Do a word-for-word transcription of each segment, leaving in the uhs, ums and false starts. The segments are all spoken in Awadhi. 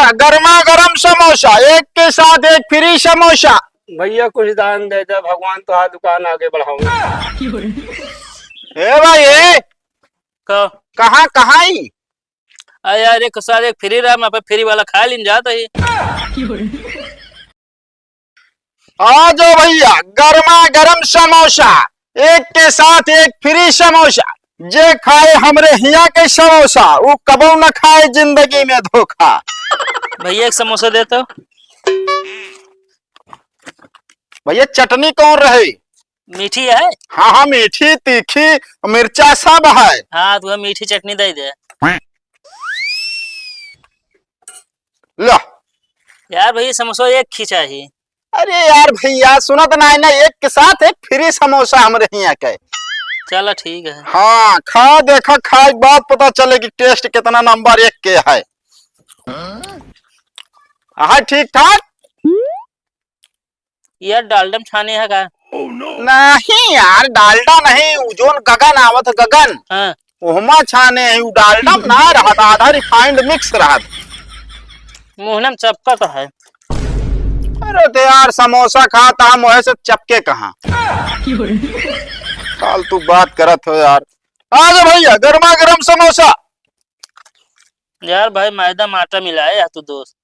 भैया, गर्मा गर्म समोसा, एक के साथ एक फ्री समोसा। भैया, कुछ दान दे दे, भगवान तोहार दुकान आगे बढ़ावे। ए भाई, ए, का? कहाँ, कहाँ ही? अरे यार, एक के साथ एक फ्री रहा, मैं पे फ्री वाला खाए लेन जात ही। आ जाओ भैया, गर्मा गर्म समोसा, एक के साथ एक फ्री समोसा। जे खाए हमरे हिया के समोसा, उ कबो न खाए जिंदगी में धोखा। भैया, एक समोसा दे तो। भैया, चटनी कौन रहे? मीठी है? हाँ, हाँ, मीठी, तीखी, मिर्चा सब है। हाँ, तो वह मीठी चटनी दे दे। लो। यार भैया, समोसा एक खींचा ही। अरे यार भैया, सुनत नाहीं ना, एक के साथ एक फ्री समोसा हमरे हिया के। चला, ठीक है। हाँ, खा देखा, खाए के बाद पता चले कि टेस्ट कितना नंबर एक के है। हाँ, ठीक ठाक। यार, डालडा में छाने है का? नहीं यार, डालडा नहीं, उ जोन गगन आवत है, गगन। हाँ। ओहमा छाने है, उ डालडा में ना रहत, आधा refined mix रहत। मुँह में चपका तो है। अरे तो यार, समोसा खाता हम, वैसे चपके कहाँ? फालतू बात करत हो यार। आ जा भैया, गर्मा गर्म समोसा। यार भाई, मैदा में आटा मिलाए या तू दोस्त।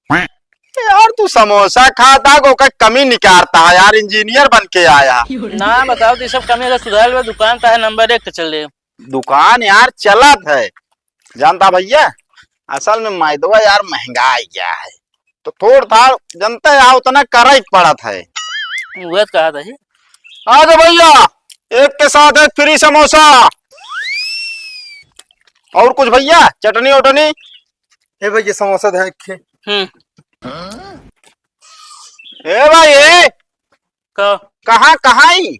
यार, तू समोसा खाता, ओकर कमी निकारता है यार, इंजीनियर बन के आया। ना बताओ, तो ये सब कमी अगर सुधार लो, दुकान तो है नंबर एक पे चले। दुकान यार चलत है, जानता भैया, असल में मैदवा यार महंगा आ गया है, तो थोड़ थाड़ जनता है, उतना करे के पड़त है। उहे तो कहा था ही। आ जा भैया, एक के साथ एक फ्री समोसा। और कुछ भैया, चटनी वटनी? ए भैया, समोसा दे एक ठे। हम्म। ए भाई, ए? का? कहाँ, कहाँ ही?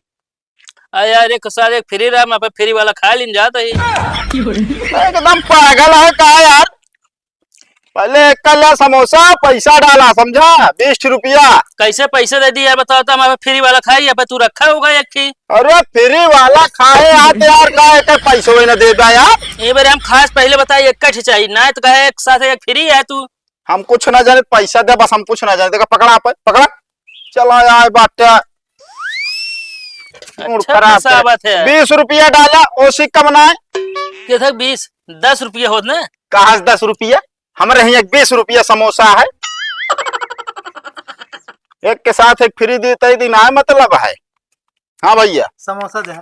अरे यार, एक साथ एक फ्री रहा, मैं पे फ्री वाला खा लेन जात ही। एकदम पागल है का यार? पहले एक कर ले समोसा, पैसा डाला, समझा? बीस रुपया। कैसे पैसे दे दी यार, बताओ तो, हमारे फ्री वाला खाई, या पे तू रखा होगा एक ही। अरे फ्री वाला खाए यार, तो यार का एक पैसो ही ना दे दे यार। ये बारे हम खास पहले बताए, एक का चाहिए ना, तो कहे एक साथ एक फ्री है तू। हम कुछ ना जाने, पैसा दे बस, हम कुछ ना जाने। देखा, पकड़ा पे, पकड़ा। चला यार बाटे। मूड अच्छा, खराब पैसा करे। आवत है। बीस रुपया डाला, ओसी कम ना है। के था बीस, दस रुपया होत ना? कहाँ से दस रुपया? हमरे यहाँ एक बीस रुपया समोसा है। एक के साथ एक फ्री दी, तई दिन आए मतलब है। हाँ भैया। समोसा दे।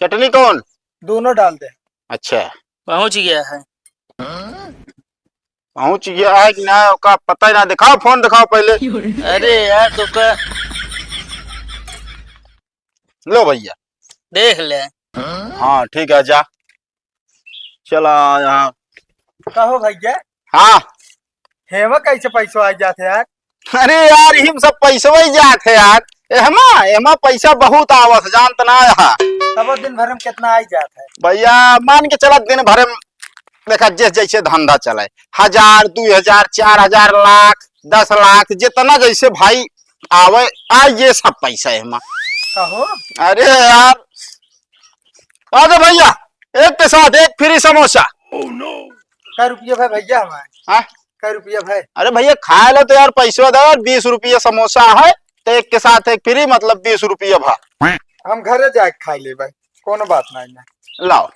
चटनी कौन? दोनों डाल दे। अच्छा। पहुँच गया है। पहुँच गया है कि ना, ओका पता ही ना। दिखाओ, फोन दिखाओ पहले। अरे यार, तो का लो भैया। देख ले। हाँ, ठीक है, जा। चला यहाँ। कहो भैया। हाँ। हेमा कैसे पैसो आ जात है यार? अरे यार, इही में सब पैसवा ही जात है यार। एहमा, एहमा पैसा बहुत आवत है, जानत ना है। तब दिन भर में कितना आ जात है? भैया, मान के चला, दिन भर में देखा, जैसे जैसे धंधा चले, हजार, दुई हजार, चार हजार, लाख, दस लाख, जितना जैसे भाई आवे, आ ये सब पैसा है हमार। कहो? अरे यार, आ जा भैया, एक के साथ एक फ्री समोसा। कै रुपया भाई, भैया हमारे? हाँ? कै रुपया भाई? अरे भैया, खाए लो तो यार, पैसा दो यार, बीस रुपया समोसा है, तो एक के साथ एक फ्री, मतलब बीस रुपया भा। हम घरे जाके खाई ले भाई, कोनो बात नहीं ना। लाओ।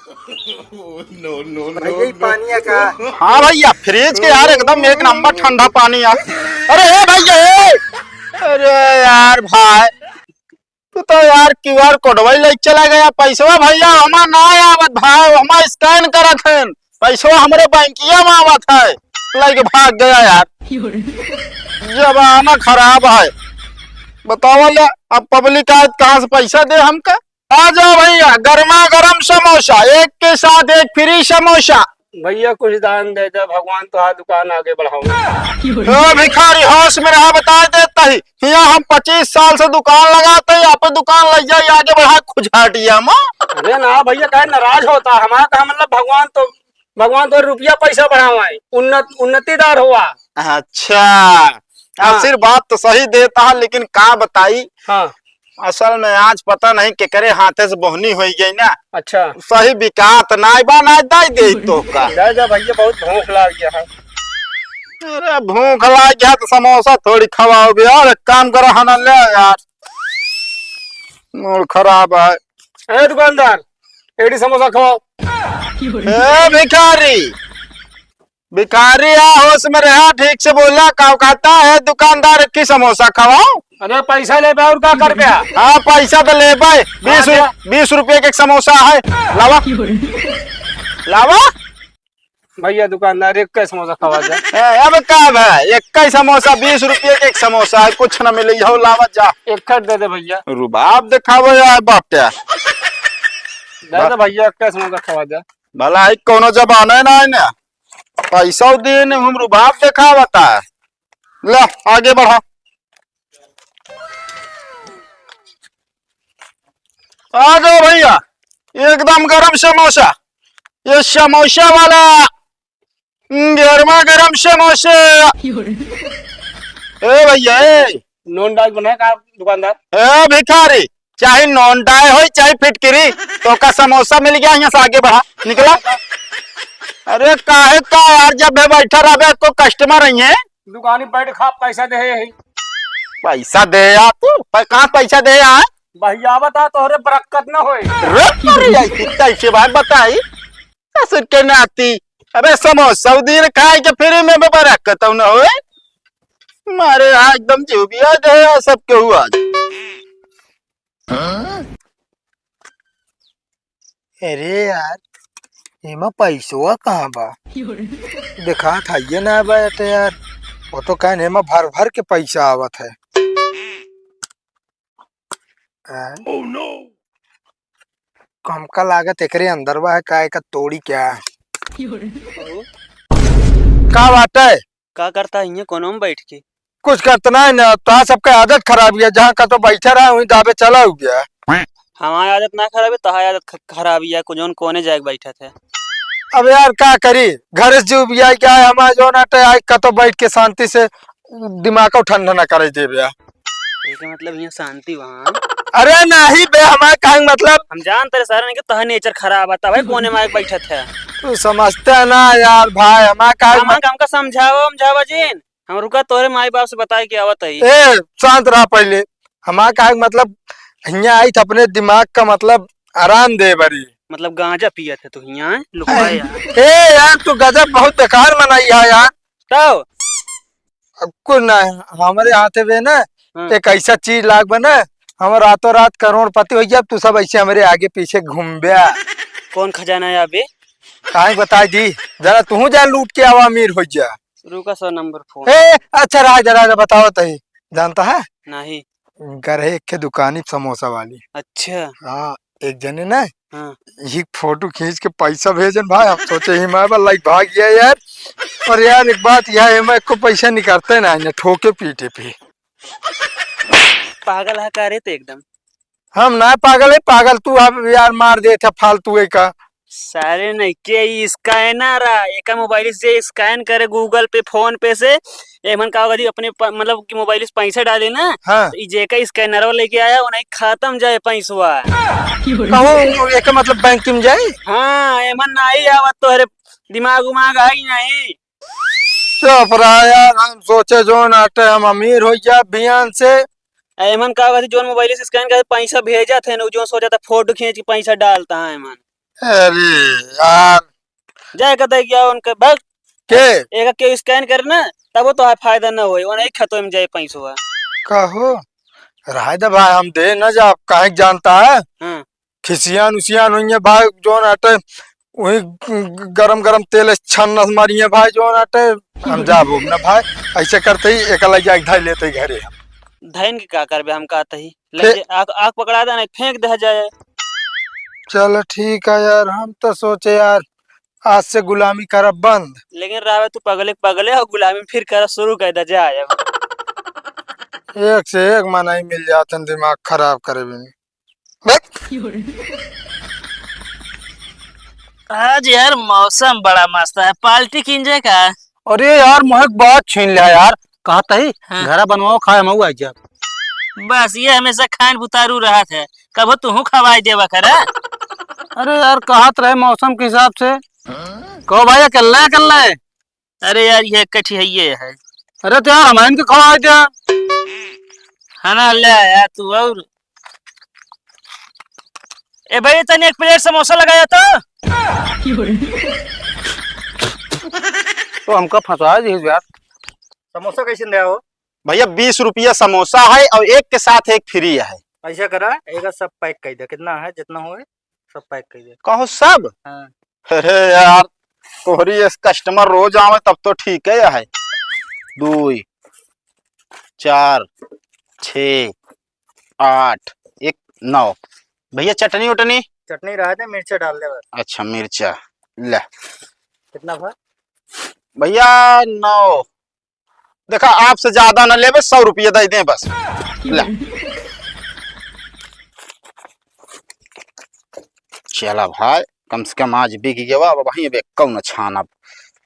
No, no, no, भैया, ये no। पानी है का? हाँ भैया, फ्रिज के यार एकदम एक नंबर ठंडा पानी है। अरे ए भैया, ए! अरे यार भाई, तू तो यार क्यूआर कोडवा ही ले चला गया। पैसवा भैया हमार ना आवत भाई, हमार स्कैन करत हन। पैसवा हमरे बैंकिया में आवत है, लेके भाग गया यार। जमाना खराब है, बतावा ले, अब पब्लिक आज कहाँ से पैसा दे हमका? आ जाओ भैया, गर्मा गर्म समोसा, एक के साथ एक फ्री समोसा। भैया कुछ दान दे दे, भगवान तोहार दुकान आगे बढ़ावे। ओ भिखारी, होश में रहा, बता देता ही, हियाँ हम पच्चीस साल से दुकान लगाते हैं, आप दुकान लग जाए आगे बढ़ा खुजहाटिया में। अरे ना भैया, काहे नाराज होता? हमारा तो मतलब भगवान तो भगवान तो रुपया पैसा बढ़ावा है, उन्नत उन्नतिदार हुआ। अच्छा, हाँ। आशीर्वाद तो सही देता है, लेकिन का बताई, हाँ। असल में आज पता नहीं केकरे हाथे से बोहनी होइ गई ना। अच्छा। सही बिकात नाई बा, नाई दाई दे तो का। जा, जा भैया, बहुत भूख लाग गया है। अरे भूख लाग गया तो समोसा थोड़ी खवाओ बे यार, एक काम करो, हना ले यार, मूड खराब है। ए दुकानदार, एड़ी समोसा खवाओ। ए भिखारी, भिखारी, आ होश में रहा, ठीक से बोला, का कहता है दुकानदार, एक ही समोसा खवाओ। अरे पैसा लेबे और का करबे? हाँ, पैसा तो लेबे, बीस हाँ, रु-, बीस रुपये के एक समोसा है, लावा, लावा। भैया दुकानदार, एक का समोसा खवा दे। ए, अब का भाई, एक का समोसा, बीस रुपये के एक समोसा है, कुछ न मिले, हो लावा जा। एक खट दे दे भैया। रुबाब दिखावे यार बाटे। दे दे भैया, एक का समोसा खवा दे। भला ई कौनो जमाना है ना, है ना? पैसा दिए ने हम रुबाब देखावता है। ले, आगे बढ़ा। आ जाओ भैया, एकदम गरम समोसा। ये समोसा वाला, हम्म, गरमा गरम समोसे। ए भैया, ए। नॉन डाल बनाए का दुकानदार? ए भिखारी, चाहे नॉन डाय होई, चाहे फिटकिरी, तो का समोसा मिल गया, यहाँ से आगे बढ़ा, निकला। अरे काहे का यार, जब है बैठा रहबे, को कस्टमर आई है। दुकानी बैठ खा, पैसा दे है। पैसा दे यार तू, पै-, कहाँ पैसा दे यार? भैया बता, तोहरे बरक्कत न होए। रे तेरी आई, कितना इसे बात बताई? ससुर के नाती, अबे समोसा उदीर खाए के फ्री में बरकत तो न होए। मारे यहाँ एकदम जीव भी आ जाए यार, सबके हुआ। अरे यार, एमा पैसवा कहाँ बा? देखात हइये ना बाटे यार। वो तो कहन एमा भर भर के पैसा आवत है। हैं? हमका लागत एकरे अंदर बा है, का एका तोड़ी क्या? का बाटे? का करता है ये कोनों में बैठ के? कुछ करत नाहीं ना, तोहार सबके आदत खराब है, जहाँ का तो बैठा रहा, वहीं दाबे चला हो गया। हमारी आदत ना खराब है, तोहार आदत ख-, खराब है, को-, जौन कोने जाके बैठत है। अब यार का करी, घर से जो भी आई क्या है, हमारे जौन आटे आई का तो बैठ के शांति से दिमाग को ठंडा ना करे देबे। एके मतलब यहाँ शांति वहाँ। अरे नहीं बे, हमारे काहे मतलब हम जानते रहे सारे नहीं कि तोहार नेचर खराब है, तबे कोने में आके बैठत है। तू समझते है ना यार भाई, हमारे काहे हम, मत- हमका समझावा, समझावा जिन। हम रुका, तोहरे माई बाप से बताए के आवत हई। ए, शांत रहा पहले। हमार काहे के मतलब, हियाँ आई त अपने दिमाग का मतलब आराम दे बरी। मतलब गांजा पियत है तू हियाँ, लुकवा यार। ए यार, तू गजब बहुत बेकार मनई है यार। तब? अब कुछ ना, हमरे हाथे बे ना, हाँ। एक ऐसा चीज लाग बे ना, हम रातों रात करोड़पति हो जाब, तू सब ऐसे हमरे आगे पीछे घूमबे। कौन खजाना है अबे? काहे बताई दी, जरा तू जा लूट के आवा, अमीर हो जा। रुका सौ नंबर फोन। ए, अच्छा, राजा, राजा, बताओ तही, जानता है? नहीं। घर है एक के दुकानी समोसा वाली। अच्छा। हाँ, एक जने ना, हाँ। ये फोटो खींच के पैसा भेजन भाई, हम सोचे ही मैं लाइक भाग गया यार। और यार, एक बात यह है, मैं को पैसा निकालते ना, इन्हें ठोके पीटे पे। पागल है का रे ते एकदम? हम ना पागल है, पागल तू अब यार मार देत है फालतू है का। सारे नहीं के ई स्कैनर आ, एका मोबाइल से स्कैन करे Google पे, फोन पे से, एमन का होगा जी अपने प-, मतलब कि मोबाइल से पैसा डाले ना, हाँ। तो ई जेका स्कैनरवा लेके आया, वो नहीं खत्म जाए पैसवा। कहूँ एका मतलब बैंक में जाए? हाँ, एमन नहीं आवत, तोहरे दिमाग उमाग आई नहीं। चुप रहा यार, हम सोचे जोन आटे हम अमीर हो गया बियान से। एमन का होगा जी, जोन मोबाइल से स्कैन करे पैसा भेजत है ना, जोन सोचा था फोटो खींच के पैसा डालता है एमन। अरे यार। जाए के दे गया उनके, भाग। के? एक के स्कैन करे ना, तब वो तो है फायदा ना होए, वो नहीं खतम जाए पैसवा। कहो, रहे दे भाई, हम दे ना जाब, काहे के जानता है? हाँ। खिसियान उसियान हुई है भाई, जोन आटे, वही गरम गरम तेल छन नस मारी है भाई, जोन आटे, हम जाब ना भाई, ऐसे करते ही एक लग जाए, धाई लेते ही घरे हम। धैन के का करबे, हम कहते ही। ले फे- जे आग, आग पकड़ा दे ना, फेंक दे जाए। चल ठीक है यार, हम तो सोचे यार आज से गुलामी करब बंद। लेकिन रावे तू पगले के पगले और गुलामी फिर कर शुरू कर दे जाए अब। एक से एक मनई मिल जाते हैं दिमाग खराब करे बिन। बस। आज यार मौसम बड़ा मस्त है, पार्टी कीन जाए का? अरे यार, महक बात छीन लिया यार। कहत ही, हाँ। घरा बनवाओ, खाए, हम आई जाब। बस ये हमेशा खाइन बुतारू रहत है, कभो तुहू खवाई देवा करा। अरे यार, कहत रहे मौसम के हिसाब से। कहो भाई, अकेले अकेले? अरे यार, ये कठी है, ये है। अरे तो यार, हम इनके खवाई दे। है ना, ले आया तू। और ए भाई, तनी एक प्लेट समोसा लगाया तो। तो हमका फंसा दी यार। समोसा कैसे ले आओ? भैया, बीस रुपया समोसा है और एक के साथ एक फ्री है। ऐसा करा, एक सब पैक कर दे, कितना है, जितना होए, सब पैक कर दे। कहो सब? हाँ। अरे यार, तोहरी इस कस्टमर रोज आवे तब तो ठीक है। है दुई, चार, छः, आठ, एक, नौ। भैया, चटनी उटनी? चटनी रहा दे, मिर्चा डाल दे बस। अच्छा, मिर्चा ले। कितना भा? भैया, नौ। देखा, आपसे ज्यादा न लेबे, सौ रुपया दे दें बस। ले। चला भाई, कम से कम आज बिक गया। अब वहीं अब एक्कौ न छानब,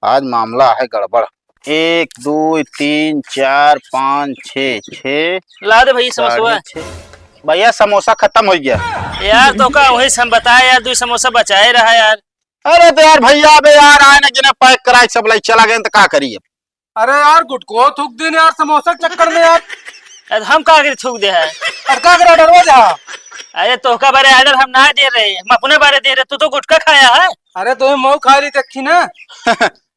आज मामला है गड़बड़। एक, दो, तीन, चार, पाँच, छः, छः, ला दे भैया समोसा। साढ़े छः। भैया, समोसा खत्म हो गया। यार, तो का वही से हम बताए यार, दो समोसा बचाए रहा यार। अरे तो यार भैया, अबे यार, आए ना, जिन्हें पैक कराए, सब लाई चला गए, तो का करिए? अरे यार, गुटको थूक दिन यार, समोसा के चक्कर में यार। अरे हम का करी थूक दे है? अरे का करे, डरवा जा। अरे तोहका बारे ऑर्डर हम ना दे रहे, हम अपने बारे दे रहे, तू तो गुटखा खाया है। अरे तो मऊ खा ली, देखी ना।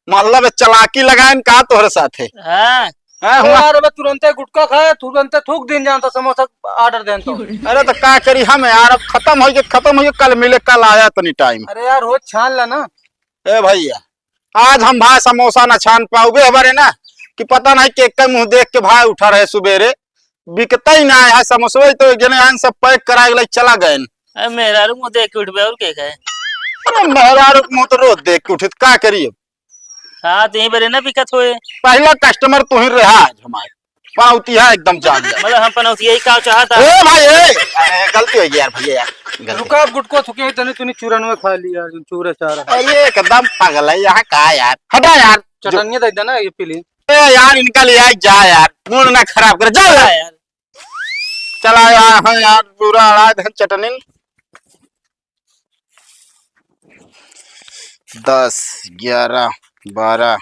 मतलब चालाकी लगाएन का तोहरे साथे? हाँ। हाँ, अरे हुआ। यार, अबे तुरंते गुटखा खाए, तुरंते थूक दिन जानता, समोसा ऑर्डर देन तो। अरे तो का करी हम यार, अब खत्म हो गए, खत्म हो गए, कल मिले, कल आया तनी टाइम। अरे यार, हो छान ला ना। ए भैया, आज हम भाई समोसा ना छान पाउबे हमारे ना, कि पता नहीं के, के मुंह देख के भाई उठा रहे सुबेरे, बिकता ही ना है समोसा, वही तो जने आन सब पैक करा के चला गए। अरे मेहरारू मुंह देख के उठबे और के कहे? अरे मेहरारू के मुंह तो रोज देख के उठे, तो का करिए? हाँ, तो यहीं बरे ना बिकत होए। पहला कस्टमर तू ही रहा आज हमारे, पनौतिया एकदम जान जा। मतलब हम पनौतिया ही का चाहता। ए भाई, ए, ए, गलती हो गई यार भैया, यार, गलती। रुका, अब गुटको थूके, तनी तनी चूरन में खा ली यार, जो चूरा चारा। अरे एकदम पागल है यहाँ का यार, हटा यार। चटनिया दे देना, ये पी ली। ए यार, इनका ले आए जा यार, मूड ना खराब कर, जा यार। चला यार, हाँ यार, पूरा अड़ा दे चटनी। दस, ग्यारह, बारह,